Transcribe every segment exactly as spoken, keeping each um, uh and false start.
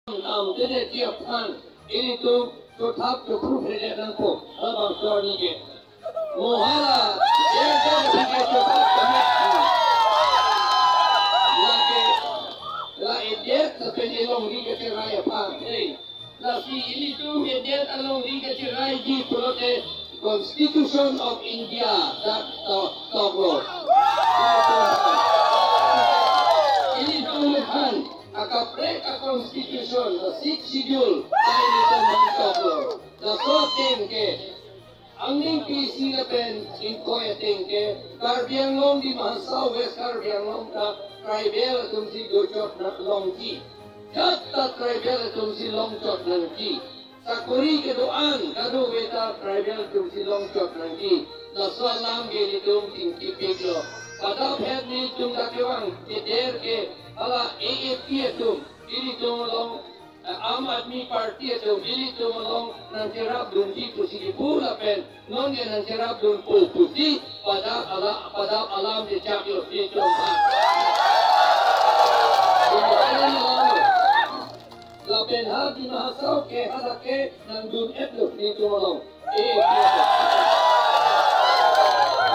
Am tene tiap phan ilitum chothap chophu phede nangpo, labangso arni ke. Mo hala, eh, eh, eh, chothap kami. Lake, la edet lapen elongri kecherai aphan. Hey. Lasi ilitum edet alongri kecheraiji pulote Constitution of India dak to-, toklo. Ilitum aphan akaprek a constitution, the sixth schedule, ta ilitum aphan toklo. Laso ateng ke, angning pisi lapen ingkoi ateng ke, Karbi Anglong, Dima Hasao, West Karbi Anglong ta tribal atum si dochot na longji. Jat ta tribal atum si longchot nangji. Sakori kedo-an kadokave ta tribal atum si longchot nangji. Laso alam ke ilitum chingkipiklo. Pada phet nelitum ta kevang keder ke hala A A P atum ilitum along, eh, Aam Aadmi Party atum ilitum along nangcherapdunji pusi kipu lapen non ke nangcherapdunpo pusi pada ala, pada alam chechaklo ilitum ha. Lapen ha Dima Hasao ke hadak ke nangdun-etlo nelitum along. Eh, eh, eh.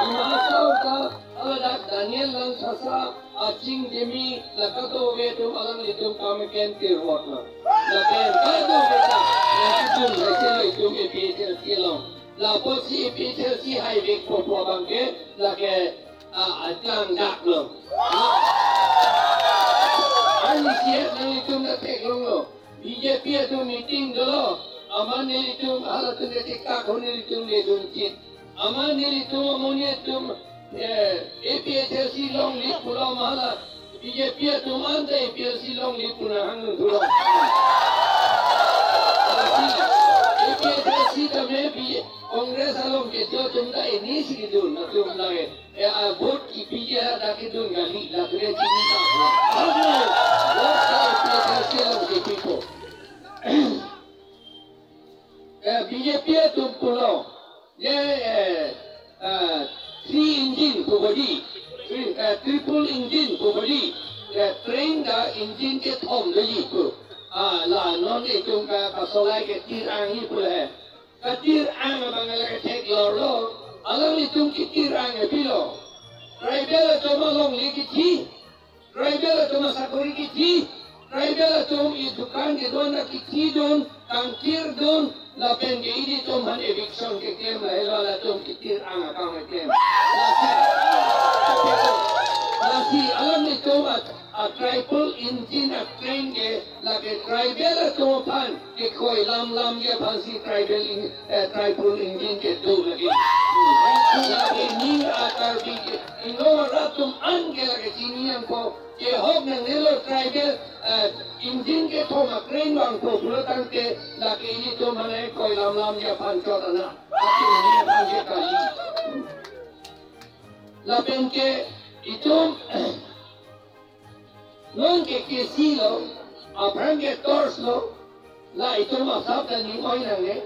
Dima Hasao ta haladak Daniel Langthasa, Aching Jemi, la kadokave atum alanglitum kam ke tirvotlo. Lapen kadokave ta nangdun, nangdun itum A P H L C along. Lapusi A P H L C haivekpo pu abang ke lake, ah, atang daklo. Arnisi nanglitum ta theklonglo. B J P atum meeting dolo. Amat nelitum halatum ke chekak ho nelitum ledun chit. Amat nelitum amonit atum, eh, A P H L C longle pulo ma hala B J P atum anta A P H L C longle pu nang hangdun thulo. Lasi A P H L C tame B-, Congress along kedo atum ta inisi kedun atum lake. Eh, a vote kipiji hadak kedun kali, la kre chini ta. Anu, vote ta A P H L C along kepipo. Eh, B J P atum pulo. Ye, eh, eh, three engine pu bodi, three, eh, triple engine pu bodi, eh, train ta engine kethom doji pu. Ah, la non itum ka pasolai ketir-angji pu le. Katir-ang abang le theklonglo, alanglitum kitir-ang pilo. Tribal atum alongle kithi, tribal atum asakori kithi, tribal atum idukan kedon na kithidun, kangkirdun, lapen ke ilitum aphan eviction keklem lahelo latum kitir-ang akam keklem. Lasi, lasi alanglitum a, a triple engine a train ke lake tribal atum aphan kekoi lamlamji aphansi tribal in, eh, triple engine kedo lake. Lake ning a Karbi ke, Inglong arat atum an ke lake chini nangpo, kehok nangnelo tribal, eh, engine kethom a train vangpo pulo tangte, lake ilitum aphan kekoi lamlamji aphan chot anak. Atum ni aphan ke kali. Lapen ke itum non ke kesi lo, aphrang ke torch lo, la itum asap ta ning-oi nangne,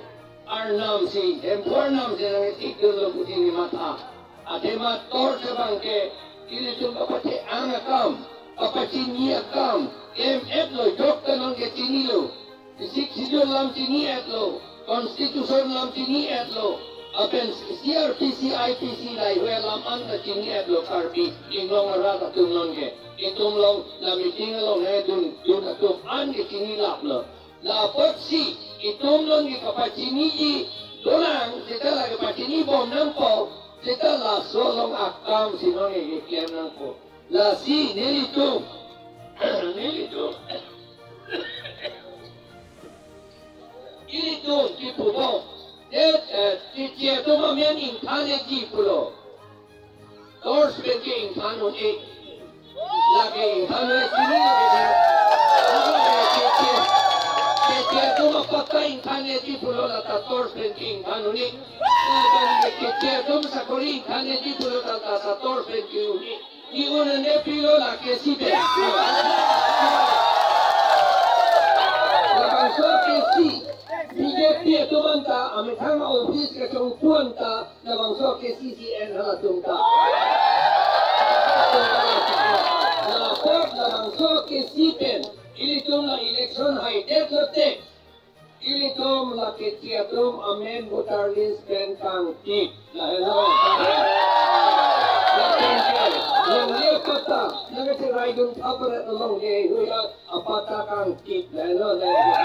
Arnam si, Hemphu Arnam si nangthikdunlo pu chini matha. Athema torch abang ke, ilitum kapathe-ang akam, kapachini akam, M F lo, jok ta non ke chinilo. Sixth Schedule alam chini-etlo, Constitution alam chini-etlo, apen C R P C, I P C lahai alam anta chini-etlo Karbi Inglong arat atum non ke. Itum along la meeting along he dun, dun atum an ke chinilaplo. La apotsi itum non ke kapachiniji dolang, seta la kapachinibom nangpo, seta laso along akam si non ke keklem nangpo. Lasi nelitum, nelitum, ilitum kipu bom. Eh, eh, Keche atum amen ingthan-etji pulo. Torch pen ke ingthan un-e. Lake ingthan un-e, chini lake de. Lake Keche, Keche atum apatta ingthan-etji pulo, lata torch pen ke ingthan un-e. Eh, Keche atum sakori ingthan-etji pulo, lata torch pen ke un-e. Ki un-e pilo, lake si pen. Labangso kesi, B J P atum anta amethang office kachongpu anta, labangso kesi si en halatum ta. Lapen labangso kesi pen ilitum La election haidet lote, ilitum la kechi atum amen voter list pen kangkip. Lahelo. Lapen ke, longle apatta, nang kacheraidun thapret along ke, huya apatta kangkip. Lahelo, lahelo.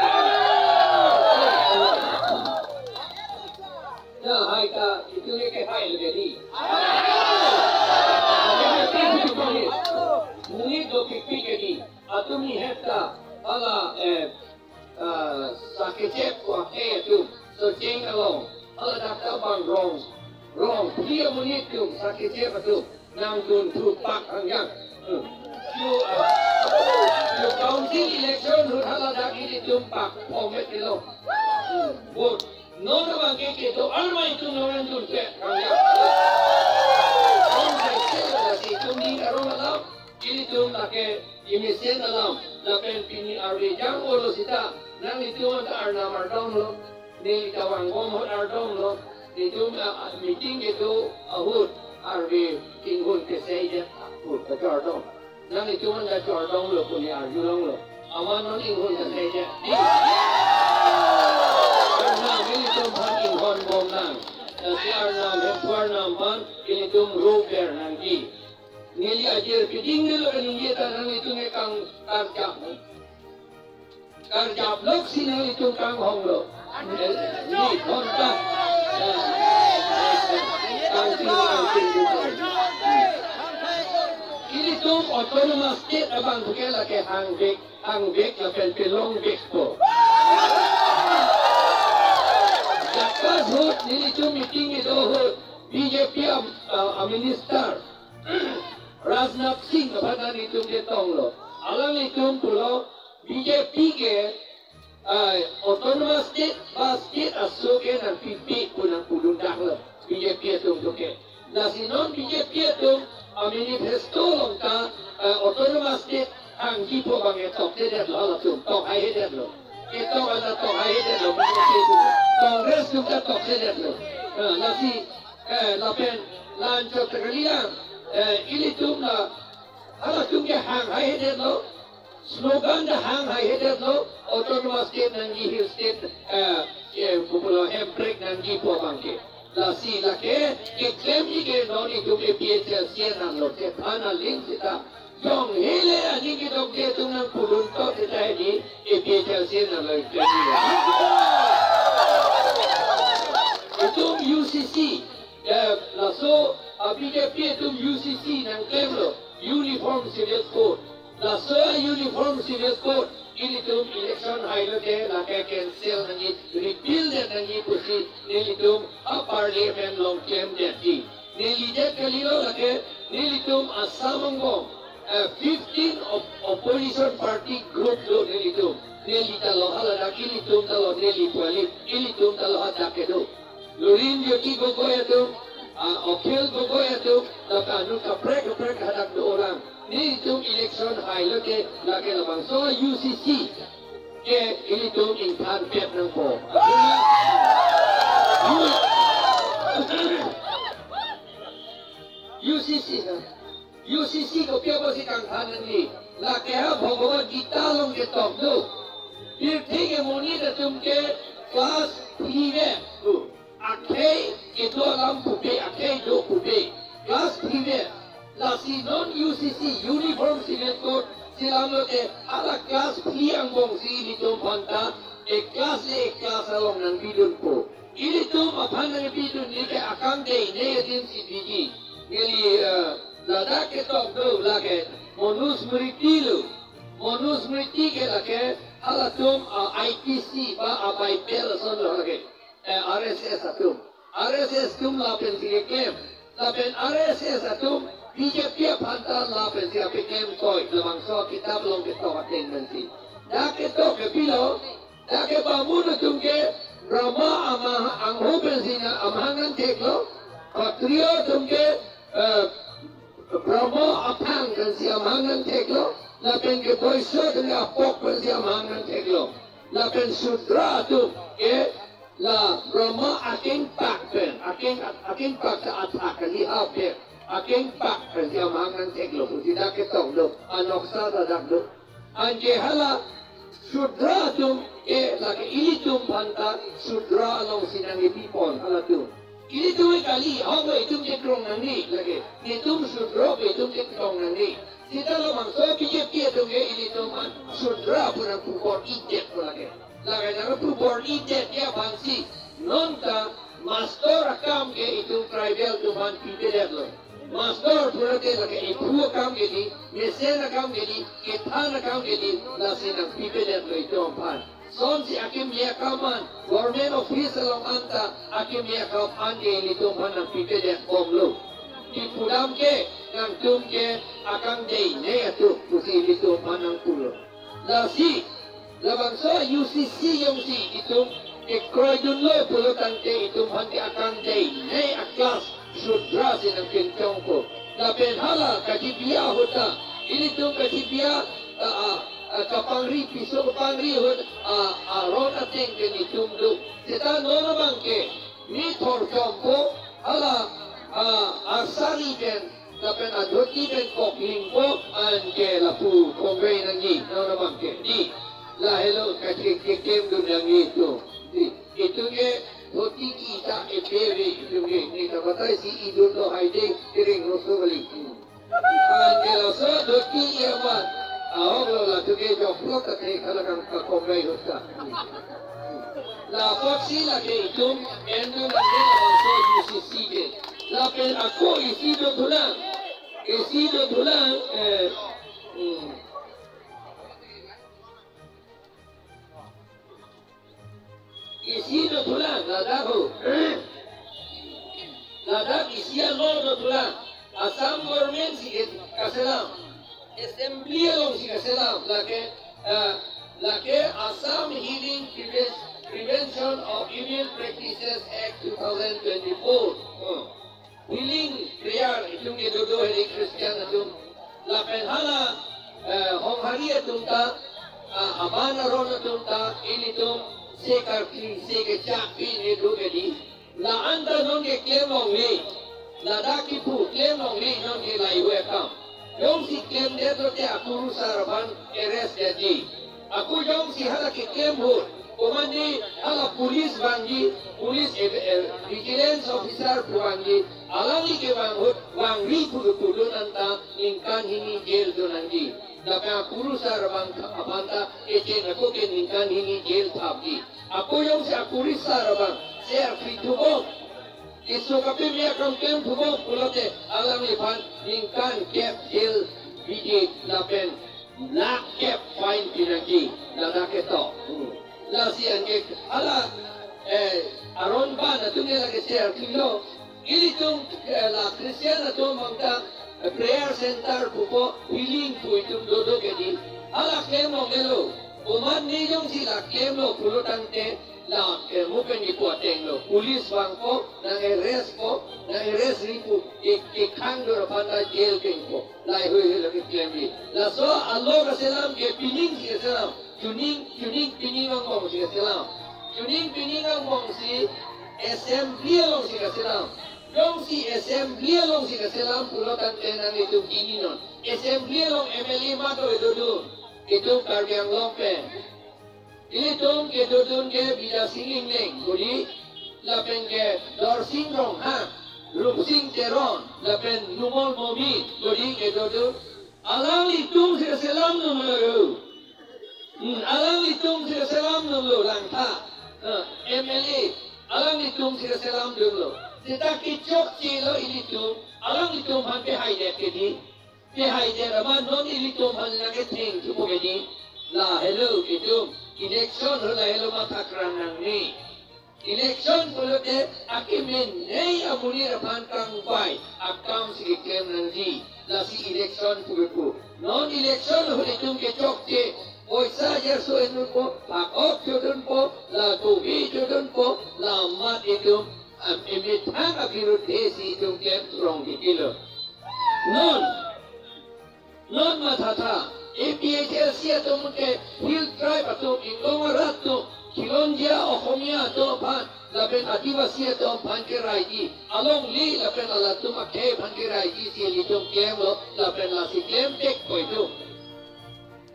Na hai ta, itum ke hai lagi di. Monit dopikpik ke di. Atum ihet ta, hala, eh, ah, sakechep ko akhei atum, Socheng along, hala dak ta bang rong, rong, phli amonit atum, sakechep atum, nangdunthu pak hangyang. Hmm. Yo, ah, yo council election ahut hala dak ilitum pak phongmet ilo. Hmm. Vote. Non abang ke kedo-an ma itum nangdunpet hangyang. Ong sai selo lasi itum ning arong alam, ilitum lake imesen alam, lapen pini arve jang olo seta, nanglitum anta arnam ardom lo, neli ta vangbom ahut ardom lo, nelitum, ah, ah, meeting kedo ahut arve inghun kesai det ahut kachardom. Nanglitum anta chardom lo pu neli arjulong lo. Amat non inghun kesai det. Arnam ilitum aphan inghon bom nang. Lasi arnam, Hemphu arnam aphan ilitum ro ber nangji. Neli ajir piding delo kaningje ta nanglitum ke kang karjap. Karjap lok si nanglitum kanghong lo. Ni kontak. Kangting, kangting, kangting. Ilitum autonomous state abang bukan lake hangvek, hangvek lapen pelongbek po. Jakas ahut nelitum meeting kedo ahut B J P a, a, a minister Rajnath Singh aphan nelitum chetonglo. Alanglitum pulo B J P ke, ah, autonomous state ba state aso ke nangpipe pu nangpudun daklo B J P atum atum ke. Lasi non B J P atum a manifesto along ta, ah, autonomous state hangji pu abang ke toksedetlo halatum, tok haihedetlo. Ketok anta tok haihedetlo B J P atum. Congress atum ta toksedetlo. Ah, lasi, eh, lapen la-anchot ta kalilang, eh, ilitum la halatum ke hang haihedetlo. Slogan ta hang haihedetlo, autonomous state nangji, hill state, eh, eh, pupulo hemprek nangji pu abang ke. Lasi lake keklemji ke non itum A P H L C nanglo, chethan aling seta. Jong hele aning kedokde atum nangpudun to seta hedi A P H L C nanglo keklemji. Itum U C C, eh, laso a B J P atum U C C nangklemlo, Uniform Civil Code. Laso a Uniform Civil Code, ilitum election hailote lake cancel nangji, repeal det nangji pusi nelitum a parliament along klemdetji. Neli det kalilo lake, nelitum Assam angbong, eh, fifteen op-, opposition party group do nelitum. Neli ta lo hala dak ilitum ta lo neli pu alim, ilitum ta lo hadak kedo. Lurinjyoti Gogoi atum, ah, Akhil Gogoi atum, lapen anut kaprek kaprek hadak do orang. Nelitum election hailote lake labangso U C C ke ilitum ingthanpet nangpo. U C C na. U C C kopi apotsi kangthan nangji? Lake ha Bhagavad Gita along ketok do. Pirthe ke monit atum ke class three ve. Akhei kedo alam pupe, akhei do pupe. Class three ve. Lasi non U C C, Uniform Civil Code, si lamlo ke hala class three angbong si ilitum aphan ta, ek class le ek class along nangbidunpo. Ilitum aphan nangbidun neke akam de ne adin si biji. Neli, eh, ladak ketok do lake Manusmriti lo. Manusmriti ke lake halatum, ah, I T C ba abaipel ason lo lake. Eh, R S S atum. R S S atum lapensi keklem. Lapen R S S atum B J P aphan ta lapensi apeklem koi. Labangso kitap along ketok ateng pensi. Dak ketok ke pilo. Dak ke Bamun atum ke Brahma ama angho pensi nang amahang nangtheklo. Khatriya atum ke, eh, Brahma aphang pensi amahang nangtheklo. Lapen ke Vaishya atum ke apok pensi amahang nangtheklo. Lapen Sudra atum ke la Brahma akengpak pen, akeng, akengpak ta athak kali ha pen, akengpak pensi amahang nangtheklo pusi dak ketok do, anoksa ta dak do. Anke hala Shudra atum ke lake ilitum aphanta Shudra alongsi nangkepipon halatum. Ilitum ke kali, ahok lo itum ke krong nangne lake. Netum Shudra ke itum ke krong nangne. Seta labangso B J P atum ke ilitum aphan Shudra pu nangpupon-idet ko lake. Lake nangpupon-idet ya aphansi. Non ta master akam ke itum tribal atum aphan pipedet lo. Master pulote lake ephu akam ke di, mesen akam ke di, kethan akam ke di, lasi nangpipedet lo itum aphan. Sonsi akimi akam an, government office along anta akimi akam an ke ilitum aphan nangpipedet bomlo. Kipudam ke nangtum ke akangdei ne atum pusi ilitum aphan nangpulo. Lasi labangso U C C jongsi itum kekroidunlo pulo tangte itum aphan ke akangdei ne a-class Shudra si nangpinchongpo. Lapen hala kachibiya ahut ta, ilitum kachibiya, a, a, a, kapangri, piso kapangri ahut, a, aron ateng pen itum do. Seta non abang ke, mi thorchompo, hala, a, asari pen, lapen adhoti pen koklingpo, anke lapu kongvei nangji, non abang ke. Di, lahelo kache-, keklemdun nangji itum. Di, itum ke dhoti kita epeve itum ke, ne ta batai si idun lo haide, kering roso kali. Anke laso dhoti iyaman. Ahok lo latum ke joklok kate kala kang kakongvei ahut ta. Lapusi lake itum endun nangne labangso U C C ke. Lapen ako isi dothulang. Isi dothulang, eh, hmm. Isi dothulang, ladak ho. Ladak isi alo dothulang. Assam government si ke kaselam. Assembly alongsi kaselam. Lake, eh, lake Assam Healing Preven-, Prevention of Evil Practices Act two thousand twenty-four. Oh. Healing prayer itum ke dodo heri Christian atum. Lapen hala, eh, honghari atum ta, ah, aban aron atum ta, ilitum se karkli, se kechak pi ne do ke di. La-an ta non ke klem longle. Ladak kipu klem longle non ke lahei akam. Jongsi klemdet lote akurusar aphan arrest detji. Ako jongsi hala keklem ahut, komatne hala police vangji, police, eh, eh, vigilance officer pu vangji, alangli kevang ahut, vangri pu kepudun anta, ningkan hini jail do nangji. Lapen akurusar abang tha-, aphan ta, echeng ako ke ningkan hini jail thapji. Ako jongsi akurusar abang, se arpi thubom. Isu kapi mi akam klem thubom pulote alangliphan ningkan kep jail bidi lapen lakh kep fine pinangji, ladak ketok. Hmm. Lasi anke hala, eh, aron ban atum ke lake share thulo. Ilitum, eh, la Christian atum abang ta, eh, prayer center pupo healing pu itum dodo ke di. Hala klem longlo. Komatne jongsi la klemlo pulo tangte la, eh, mo pen kipu atenglo. Police vangpo, nang-arrestpo, nang-arrestri pu, ke, kekhang dor aphan ta jail kengpo. Lahei hui hui lake klemri. Laso alo kaselam ke pining si kaselam. Chuning, chuning pining angbong si kaselam. Chuning pining angbong si assembly alongsi kaselam. Jongsi assembly alongsi kaselam pulo tangte nanglitum chininon. Assembly along M L A ma do dodun. Itum Karbi Anglong pen. Ilitum kedodun ke Bidya Sing Engleng, kodi, lapen ke Dorsing Ronghang, Rupsing Teron, lapen Numal Momin, kodi kedodun. Alanglitum si kaselamdunlo. Hmm, alanglitum si kaselamdunlo, langtha. Eh, M L A, alanglitum si kaselamdunlo. Seta kechokchelo ilitum, alanglitum aphan pehaidet ke di. Pehaidet amat non ilitum aphan nangketheng thupo ke di. Lahelo itum. Election ho lahelo matha krang nangne. Election pulote akimi nei amonit aphan kangvai akam si keklem nangji. Lasi election pu kepu. Non election ho itum kechokche. Poisa ajarso endunpo, phak-ok chodunpo, la kobi chodunpo, la amat itum, am, emethang abirudhe si itum klem rong di kilo. Non, non mathatha, A P H L C atum ke Hill Tribe atum, inglong arat atum, Khilonjia Okhomia atum aphan, lapen Adivasi atum aphan keraiji, alongle lapen alatum akhei aphan keraiji si ilitum klemlo, lapen lasi klem thekpo itum.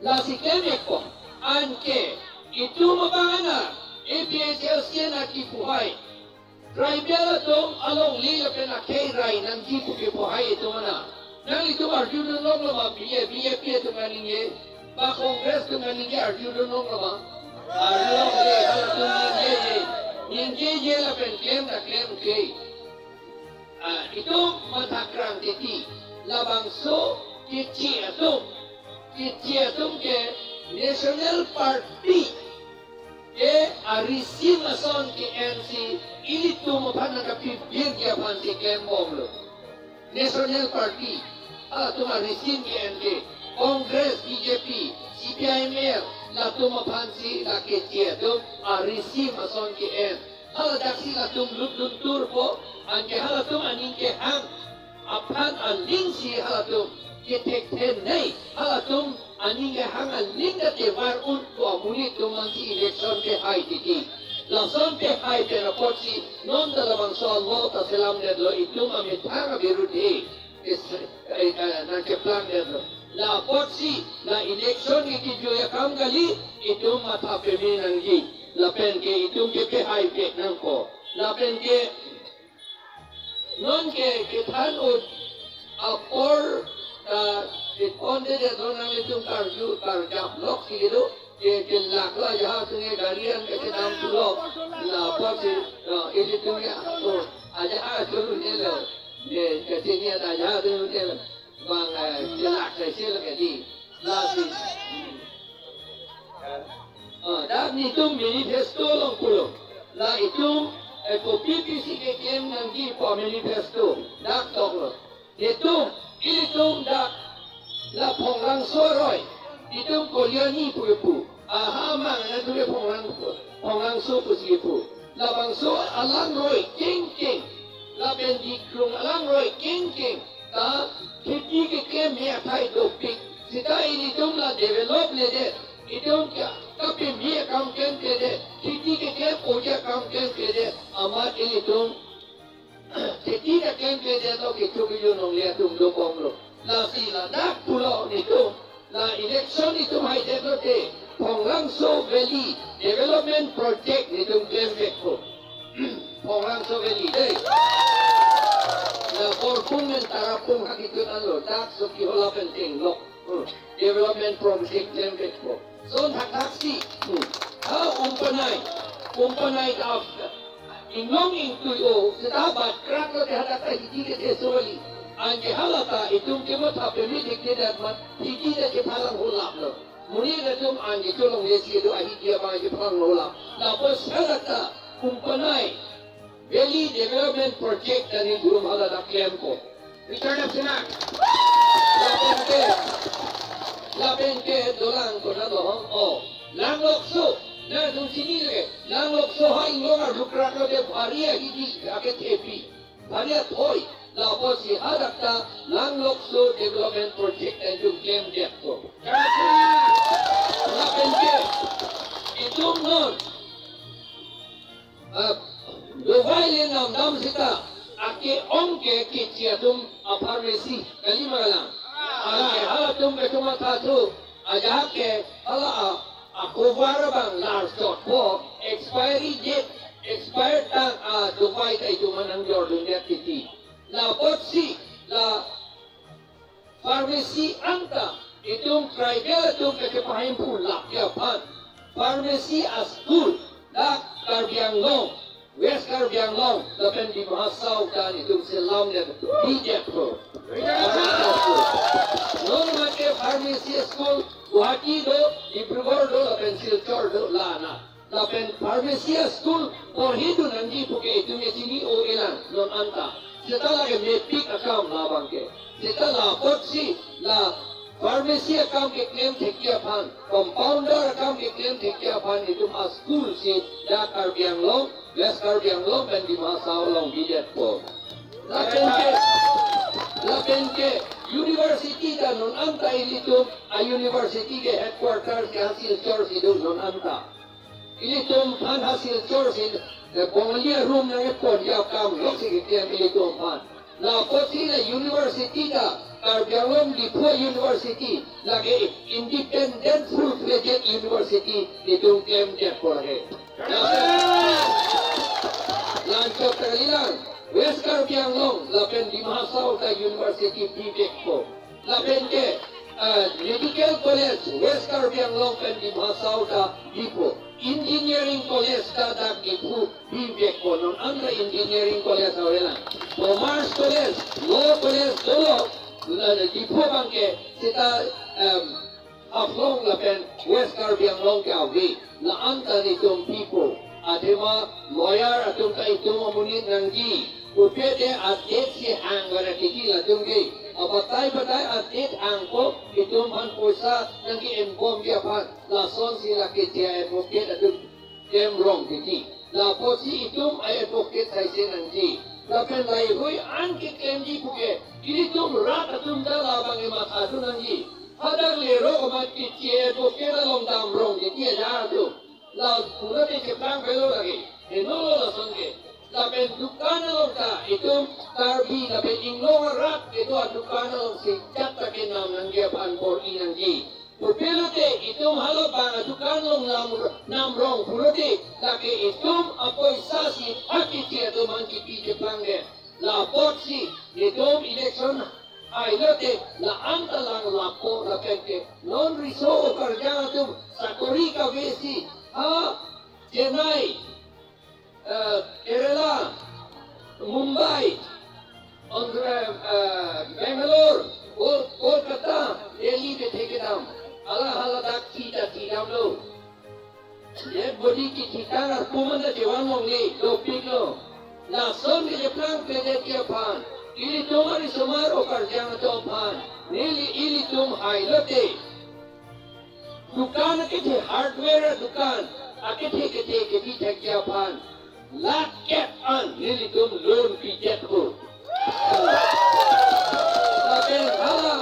Lasi klem thekpo. Anke itum abang ana A P H L C ana kipu hai, tribal atum alongle lapen akhei rai nangji pu kipu hai itum ana. Nanglitum arjudun longlo ma B J P, B J P atum kaningje, ba Congress atum kaningje arjudun longlo ma? Arjulongle, halatum ningjeje. Ningjeje lapen klem ta klem ke. Ah, itum mathakrang titi. Labangso keche atum, keche atum ke National Party ke arisim ason ke-en si ilitum aphan nangkapibirji aphan si klembomlo. National Party, halatum arisim ke-en ke, Congress, B J P, C P I M L, latum aphan si la keche atum arisim ason ke-en. Haladak si latum lutdun turpo, anke halatum aning kehang aphan aling si halatum kethekthe nei, halatum aning kehang aling kate var un ko amonit atum ansi election kehai titi. Lason kehai pen apotsi non ta labangso alo ta selamdetlo itum amethang abirudhe. Is-, eh, eh, nangkeplangdetlo. La apotsi, la election ke kijui akam kali, itum matha peme nangji. Lapen ke itum ke pehai pek nangpo. Lapen ke non ke kethan ut apor, ah, iponte de don nanglitum karju, karjap lok si kedo, ke, kelaklo ajahak atum ke gari an kachedam pulo. La apotsi, ah, ilitum ya, oh, ajahak atum ke lo. Ke, kachini ada ajahak atum ke lo. Bang, eh, kelak sai sel ke di. Lasi. Ah, dak netum manifesto along pulo. La itum, eh, kopi pisi keklem nangji pu manifesto. Dak toklo. Netum, ilitum dak la Phongrangso aroi. Itum Kalyani pu kepu. Aha amang nangtum ke Phongrang, Phongrangso pusi kepu. Labangso alangroi kengkeng. Lapen Dikrung alangroi kengkeng. Ta kheti keklem me athai dopik. Seta ilitum la developledet. Itum ke kapeme akam klemkledet. Kheti keklem oja akam klemkledet. Amat ilitum kheti ta klemkledet lo, kecho kejun longle atum dobomlo. Lasi ladak pulo netum. La election itum haidet lote, Phongrangso Valley Development Project netum klem vekpo. Phongrangso Valley, dei. La Borpung pen Tarapung hakitun anlo, dak Soki Hola pen tenglok. Hmm. Development Project klem vekpo. Son thakthak si. Hmm. Ha umpanai. Umpanai ta inglong ingtui-o, seta bat krak lote hadak ta hidi kethe soli. Anke hala ta itum kematha peme dikdedet amat hidi ta kephalang holaplo. Monit atum anke cholongle si do ahidi abang kephalang holap. Lapuson hadak ta Umpanai Valley Development Project ta netum hala ta klempo. Richard F. Sena. Lapen ke, lapen ke dolang konat lohong. Oh, Langlokso. Nangtum chinilo ke. Langlokso ha inglong arlukrak lote bhari ahidi akethepi. Bhari athoi. Lapusi hadak ta Langlokso Development Project netum klemdetpo. Lapen ke, itum non Ah, dovai le namdam seta, ake-ong ke keche atum a-pharmacy, kali ma kalang? Anke halatum ke cuma satu, ajahak ke hala a, a-cover abang lar chotpo, expiry date, expired tang a-dovai ta itum an nangjordundet titi. La apotsi, la pharmacy anta, itum tribal atum ke kepahemphu lake aphan. Pharmacy a-school, dak Karbi Anglong, West Karbi Anglong, lapen Dima Hasao ta itum selamdet, bidetpo. Non mate pharmacy a-school, Guwahati do, Dibrugarh do, lapen Silchar do, la-an. Lapen pharmacy a-school porhidun nangji puke itum chini-o-elang non anta. Seta lake mepik akam labang ke. Seta la apotsi la pharmacy akam keklem thekji aphan, compounder akam keklem thekji aphan itum a-school si dak Karbi Anglong, West Karbi Anglong pen Dima Hasao along bidetpo. Lapen ke, lapen ke university ta non anta ilitum a-university ke headquarter ke Silchar si do non anta. Ilitum aphan ha Silchar si, eh, Bongali arum nangkepon ya kam lok si keklem ilitum aphan. Lapusi la university ta, Karbi Anglong Diphu University, lake independent full-fledged university itum klemdet pore. Lapen, la-anchot kalilang, West Karbi Anglong lapen Dima Hasao ta university bidetpo. Lapen ke, eh, medical college West Karbi Anglong pen Dima Hasao ta bipo. Engineering college ta dak Diphu bidetpo, non anta engineering college avelang. Commerce college, law college dolo, la Diphu abangke seta, em, Haflong lapen West Karbi Anglong ke ave, la-anta nelitum pipo. Athema lawyer atum ta itum amonit nangji. Pupe te a-date si hang vara titi latum ke. Abatai batai a-date hangpo itum aphan poisa nangke-enbomji aphan. Lasonsi lake J I advocate atum klemrong titi. Lapusi itum a-advocate saise nangji. Lapen laheihui an keklemji puke, ilitum rat atum ta labang ematha dun nangji. Hadak lerok amat ke J I advocate along damrong titi aja atum. La pulote cheplangvelo lake. Henolo lason ke. Lapen dukan along ta itum Karbi lapen inglong arat kedo adukan alongsi jat ta kenam nangji aphan bor-i nangji. Pupelote itum halabang adukan along nam, namrong pulote, lake itum apoisa si hakiji atum aphan kipi cheplangdet. La apotsi itum election hailote la-anta lang lapo lapen ke non riso okarjang atum sakori kavesi ha Chennai, eh, Kerala, Mumbai, Andhra, eh, Bangalore, Kol-, Kolkata, Delhi bethek kedam. Hala hala dak thi ta thidamlo. Ye bodi kithitang arpu manda chevan longle, dopiklo. Lason ke cheplang pedet ke aphan. Ilitum arisomar okarjang atum aphan. Neli ilitum hailote. Dukan akethe, hardware dukan akethe kethe kebi thekji aphan lakh kep an nelitum loan pidetpo. Lapen hala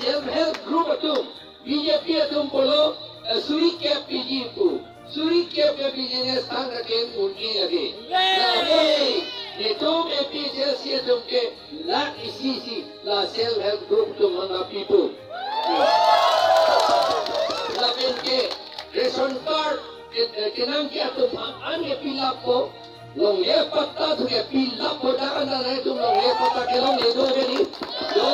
self help group atum, B J P atum pulo, eh, suri kep piji pu. Suri kep ke business tang kaklem un-e lake. Yay! Lapen netum A P H L C atum ke lakh isi isi la self help group atum aphan pipo. Lapen ke ration card ke, eh, kenangji atum aphan an ke pilappo. Longle apatta thu ke pilappo, dak anta nangtum longle apatta kelongle do ke ni. Do.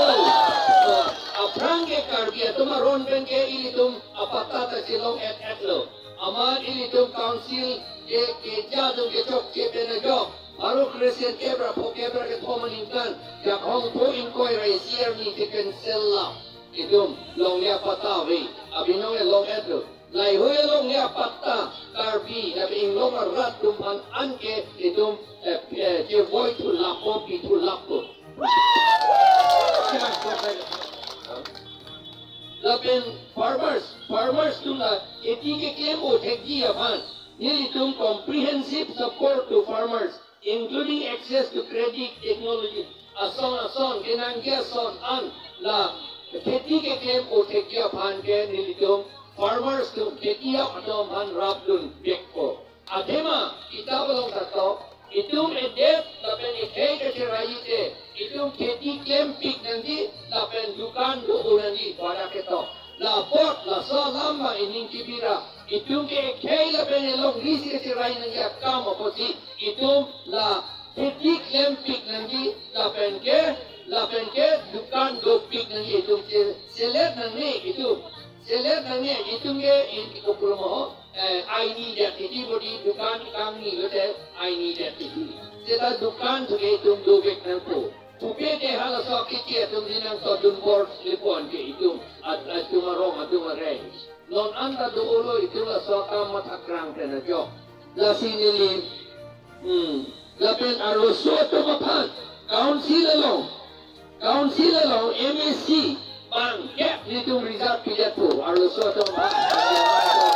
So, aphrang ke Karbi atum aron pen ke ilitum apatta ta chelong-et-etlo. Amat ilitum council ke, keja atum kechokche pen ajok. Pharo kresirkep ra phokep ra kethom aningkan, Jakhong pho ingkoi ra isi arni ke cancel la. Itum longle apatta ave, abinong e long-etlo. Laheihui alongle apatta Karbi lapen inglong arat atum aphan anke itum, eh, eh, chevoi thu lapo, pi thu lapo. Lapen farmers, farmers atum la kheti keklem o thekji aphan nelitum comprehensive support to farmers, including access to credit, technology, ason ason, kenangji ason an la kheti keklem o thekji aphan ke nelitum farmers atum, kheti atum aphan rapdun vekpo. Athema kitab along ta tok, itum edet lapen ekhei kacherai te, itum kheti klempik nangji lapen dukan do-o nangji, pada ketok. La apot laso alam ma ining kibira, itum ke ekhei lapen elongri si kacherai nangji akam apotsi itum la kheti klempik nangji lapen ke, lapen ke dukan dopik nangji, itum che-, selet nangne itum. Selet nangne itum ke in kopro mo, eh, aini det titi bodi dukan kangni lote aini det titi. Seta dukan thu ke itum dovek nangpo. Pupe ke halaso akhei atum si nangtodun bor lepon ke itum, at-, atum arong atum areng. Non anta do-olo itum laso akam mathakrang pen ajok. Lasi neli, hmm, lapen arloso atum aphan, council along, council along M A C bangkep nelitum reserve pidetpo, arloso atum aphan.